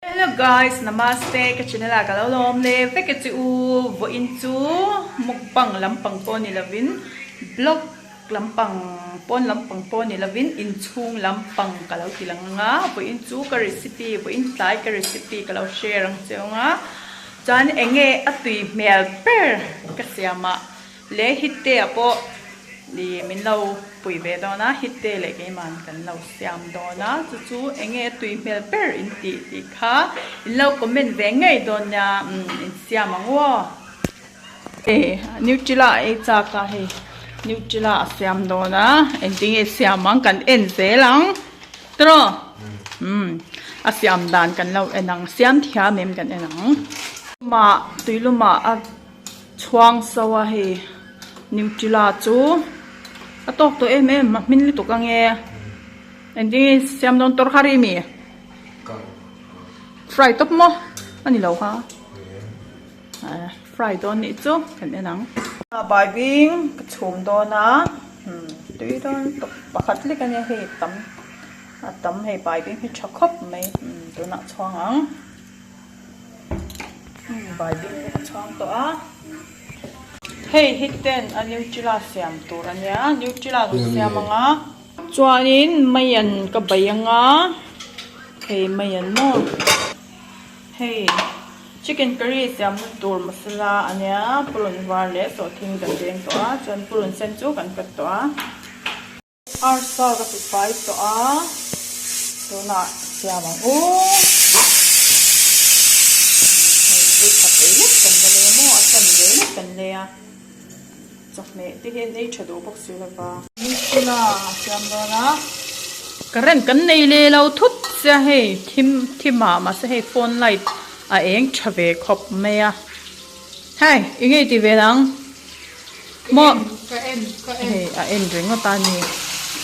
Hello guys, namaste ka channel ah ka lo lawm le vek e che u, vawiin chu mukbang lampang pawh ni lovin blog lampang pawn lampang pawh ni lovin inchhung lampang ka lo ti lang ang a, vawiin chu ka recipe vawiin tlai ka recipe ka lo share ang che ang a, chuan eng nge a tui hmel ber ka siam ah. Leh hitte ah pawh ih min lo pui ve dawn a, hitte leh keiman kan lo siam dawn a, chu chu eng nge tui hmel ber in tih tih kha in lo comment ve ngei dawn nia umm in siam ang aw. Hei Nutella a ei chak a hei Nutella a siam dawn a, engtin nge siam ang kan en zel ang tiraw umm a siam dan kan lo en ang siam thiam em kan en ang. Mah tuilumah a. Chhuang so a hei Nutella chu a tawk tawh em em a hmin lutuk ange engtin nge siam dawn torkari mi fry tawp maw a ni lo kha fry dawn nih chu kan en ang. Baibing ka chhum dawn a tui dawn tawp pakhat lek ania hei tam a tam hei baibing hi tha khawp mai tunah chhuang ang. Baibing pawh ka chhuang tawh a hei hi ten a nutella siam tur a nia nutella kan siam ang a chuanin maian ka bei ang a hei maian maw hei chicken curry siam na tur masala a nia purun var leh sawhthing kan deng tawh a chuan purun sen chu kan cut tawh a. Arsa ka ti fai tawh a, tunah siam ang u. Hei vui khat ei lek kan la lei maw, a chan ve lek kan lei a, chawhmeh te hian ei tha duh bawk si lova. Nutella a siam dawn a, current kan nei leh lo thut sia hei thim thim ah mahse hei phone light a eng tha ve khawp mai a, hei eng nge i ti ve ang? Maw? Ka en, ka en. Hei a en ringawt a ni.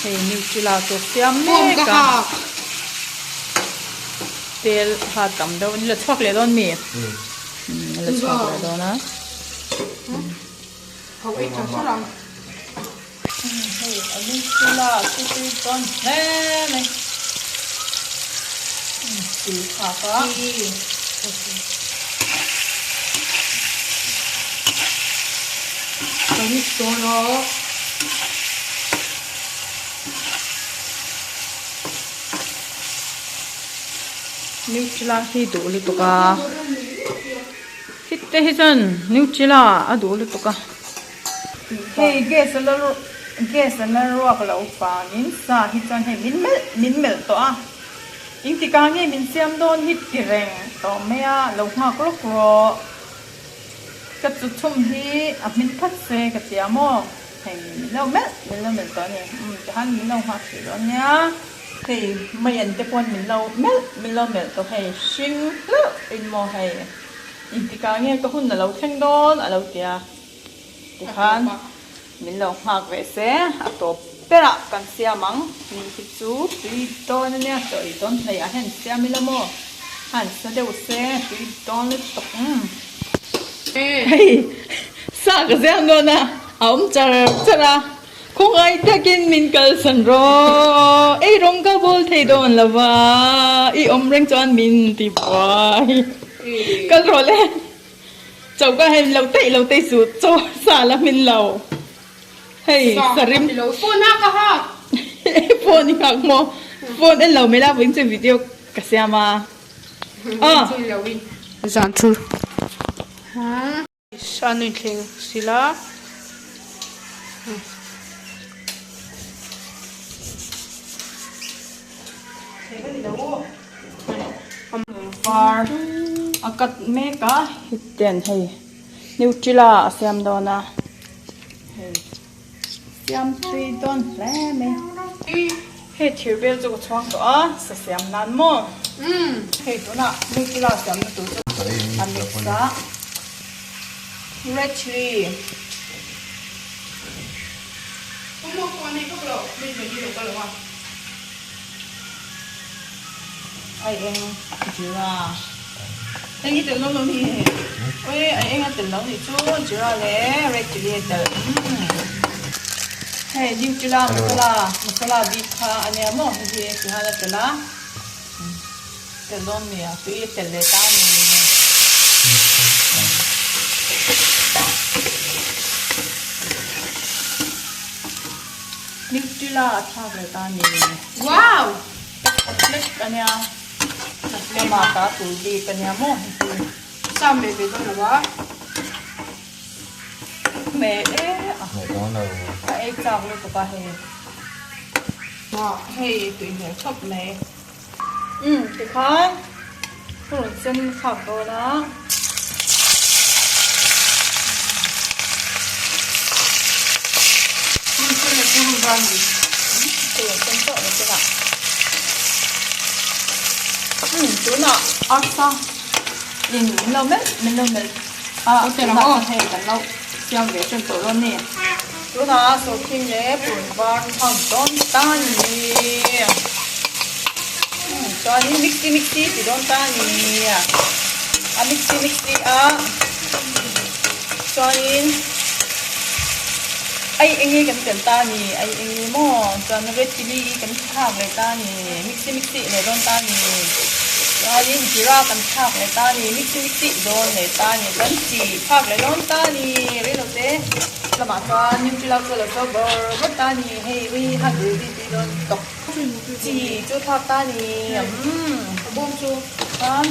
Hei Nutella chu siam mek a. Tel kha tam deuh ni la chhuak leh dawn mi? Umm a la chhuak leh dawn a. Ho ei tha tha ang. Hei a Nutella chu tui dawn hle mai. Tui khak a. Ka mix dawn a. Nutella hi duh lutuk a. Hit te hi chuan Nutella a duh lutuk a. Hei gas a la gas a la ruak loh vangin sa hi chuan hei min melh min melh tawh a. Engtikah nge min siam dawn hi ti reng tawh mai a, lo nghak lawk rawh. Ka chu chhum hi a hmin phat se ka ti a maw? Hei min lo melh min lo melh tawh a ni. Umm tihian min lo nghak hrih dawn nia. Hei maian te pawn min lo melh min lo melh tawh hei hring hlauh in maw hei. Engtikah nge ka hun a lo thleng dawn a lo ti a. Tikhan min lo nghak ve se, a tawp berah kan siam ang. Ni hi chu tui dawn a nia, chaw ei dawn hnaih ah hian siam ila maw? Han sa deuh se, tui dawn lutuk. Hei sa ka siam dawn a, a awm char char a, khawngaih takin min kalsan rawh, ei rawng ka bawl thei dawn lo va, i awm reng chuan min ti buai. Kal rawh le. Choka hei lo teih lo teih suh chaw sa la hmin lo hei sarim Phone a ka hak Phone i hak maw phone en lo mai la vawiin chu video ka siam a ah Zan thu a nui thleng sila. Var a cut mek a hetiang hei nutella a siam dawn a hei siam tui dawn hle mai hei thir bel chu ka chhuang tawh a sa siam nan maw hei tunah nutella siam na tur chu a mix a red chilli. Ai eng Jira eng hi tel lo lo ni oi ai eng a tel lo nih chu Jira leh red chilli a tel hei Nutella masala masala bik kha a nia maw hei hi tihian a tel a. Tel dawn mi a, tui a tel leh ta a ni. Nutella a thlak leh ta a ni. Wow! A plek a nia, lamah ta tur bik a nia maw hei hi. Sam ve ve dawn lo a. Hmeh e a. A ei chak lutuk a hei. Hei tui hmel thawp mai. Umm tikhan purun sen thlak dawn a. Purun sen leh purun var ni. Purun sen chauh ni chin ah. Umm tunah arsa in min lo melh min lo melh a tunah chuan hei kan lo siam ve ṭan tawh dawn ni. Tunah sawhthing leh purun var thlak dawn ta ni. Chuanin mixie mixie ti dawn ta a ni a mixie mixie a chuanin ai eng nge kan tel ta a ni ai eng nge maw chuan red chilli kan thlak leh ta a ni mixie mixie leh dawn ta a ni chuanin jeera kan thlak leh ta a ni mixie mixie dawn leh ta a ni chuan chi thlak leh dawn ta a ni reilote lamah chuan nutella chu a lo so bawr bawr ta a ni hei ui a gravy tui dawn tawp. Chi chu thlak ta ni umm a bawm chu chuan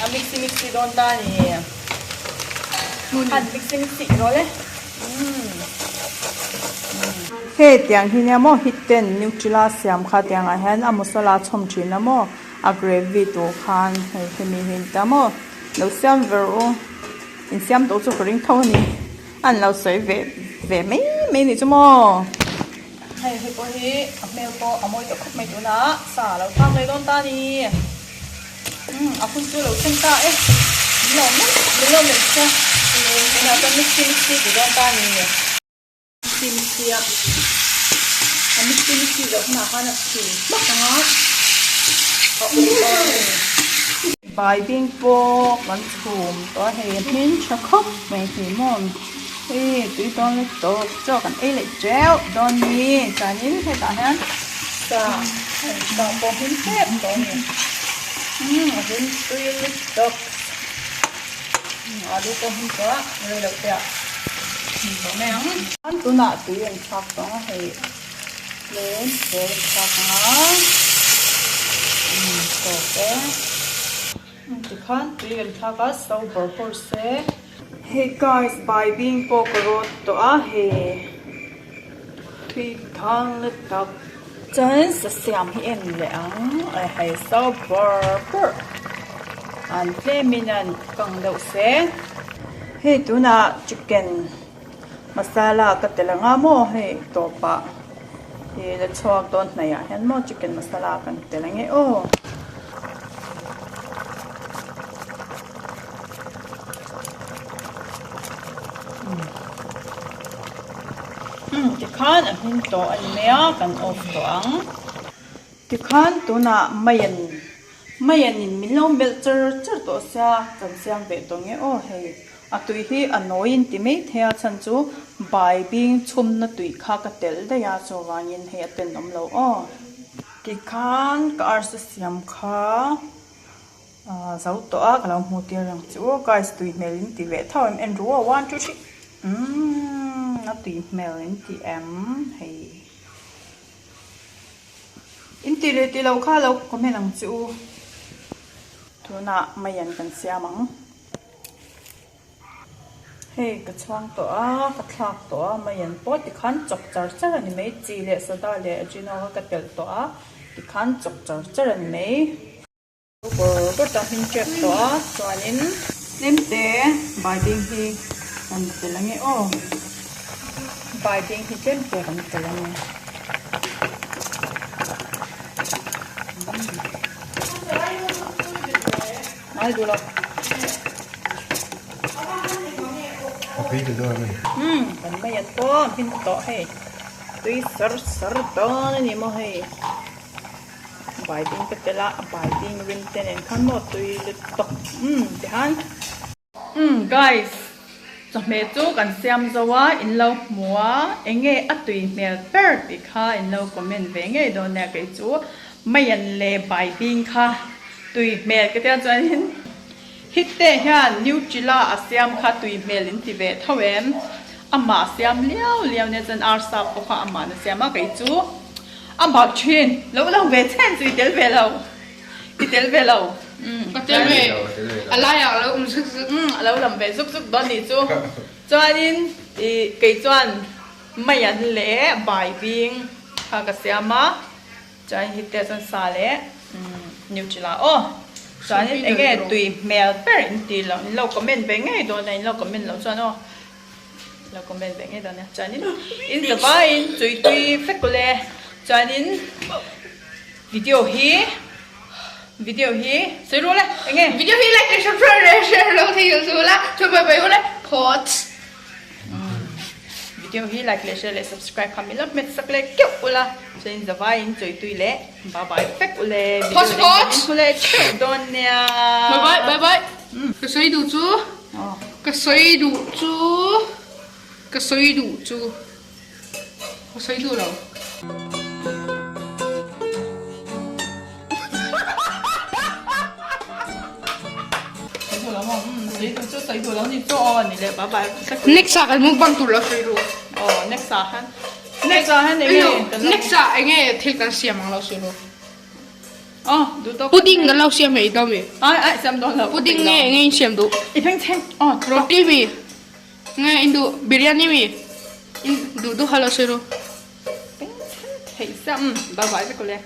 a mixie mixie dawn ta ni han mixie mixie rawh le umm hei tiang hi nia maw hiten nutella siam kha tiang ah hian a masala chhawm thin a maw a gravy tur khan hei hemi hi ni ta maw lo siam ver u insiam tawh chu ka ring tho a ni an lo sawi ve ve mai mai ni chu maw. Hei hei pawh hi a hmel pawh a mawi tawh khawp mai tunah sa a lo thlak leh dawn ta a ni. Umm a hun chu a lo thleng ta e. Min lo melh min lo melh che. Tunah chuan mixie mixie ti dawn ta a ni. Mixie mixie a a mixie mixie zawh hunah khan a chhim hmak ang a a awm dawn a ni. Baibing pawh kan chhum tawh a hei a hmin tha khawp mai hi maw. Hei tui dawn leh tawp chaw kan ei leh teuh dawn ni chuanin hetah hian sa sa pawh hlim tep tawh a ni umm a hlim tui lutuk alu pawh hlim tawh a rei loh te ah hlim tawh mai ang. Chuan tunah tui an thlak tawh ang a hei tlem te an thlak ang a umm tawp e. Tikhan tui kan thlak a so bawr bawr se. Hey guys baibing pawh ka rawt tawh a hei tui thang la tak chuan sa siam hi en leh ang a hei so bawr bawr an tlem in an kang deuh se. Hei tunah chicken masala ka tel anga maw hei tawpah hi la chhuak dawn hnaih ah hian maw chicken masala kan tel ange aw. Umm tikhan a hmin tawh a ni mai a kan off tawh ang tikhan tunah maian maian in min lo melh char char tawh sia kan siam ve tawh nge aw hei. A tui hi a nawi in ti mai thei a chhan chu baibing chhumna tui kha ka telh daih a chuvangin hei a tenawm lo aw. Tikhan ka arsa siam kha zo tawh a ka lo hmuh tir ang chu guys tui hmel in ti ve tho em en ru aw one two three umm a tui hmel in ti em hei in ti leh ti loh kha lo comment ang chu tunah maian kan siam ang. Hei ka chhuang tawh a, ka thlak tawh a, maian pawh tikhan chawk char char a ni mai, chi leh soda leh ajino kha ka telh tawh a, tikhan chawk char char a ni mai. Bawr bawr tak hi tep tawh a, chuanin tlemte baibing hi kan telh ange aw, baibing hi tlemte kan telh ange. Ngai duh lo. Umm kan mai an pawh hmin tawh hei tui sar sar dawn a ni maw hei baibing ka tel a a baibing rim te nen khan maw tui lutuk umm tihan umm guys chawhmeh chu kan siam zo a in lo hmu a eng nge a tui hmel ber tih kha in lo comment ve ngei dawn nia kei chu maian leh baibing kha. Tui hmel ka tia chuanin Hitte hian Nutella a siam kha tui hmel in ti ve tho em? Amah a siam liau liau nia chuan arsa pawh kha amahna siam a kei chu a bak thin lo lang ve chhen chu i tel ve lo i tel ve lo umm Ka tel ve a laiah a lo awm zuk zuk. Umm a lo lam ve zuk zuk dawn nih chu chuanin ih kei chuan maian leh baibing kha ka siam a. Chuan hite chuan sa leh Nutella aw. Chuanin eng nge tui hmel ber in ti lo, in lo comment ve ngei dawn a, in lo comment loh chuan aw lo comment ve ngei dawn a. Chuanin in zavaiin tui tui vek ule. Chuanin video hi video hi sawi ru le eng nge. Video hi like leh subscribe leh share lo thei ang chu la, chuan bai bai ule phawt. Video hi like leh share leh subscribe kha min lo hmet sak leh keuh ula chuan in zavai in chawi tui leh bye bye vek ule video leh kan in hmu leh theuh dawn nia. Bye bye bye bye ka sawi duh chu ka sawi duh chu ka sawi duh chu ka sawi duh lo. Next ah kan mukbang tur lo sawi ru. Aw next ah han next ah han enge next ah enge thil kan siam ang lo sawi ru. Aw duh tawk pudding kan lo siam hei dawn mi. Ai ai siam dawn lo. Pudding nge enge in siam duh. I pheng chheng aw roti mi nge in duh biryani mi in duh duh kha lo sawi ru. Pheng chheng theih siam bye bye vek ule.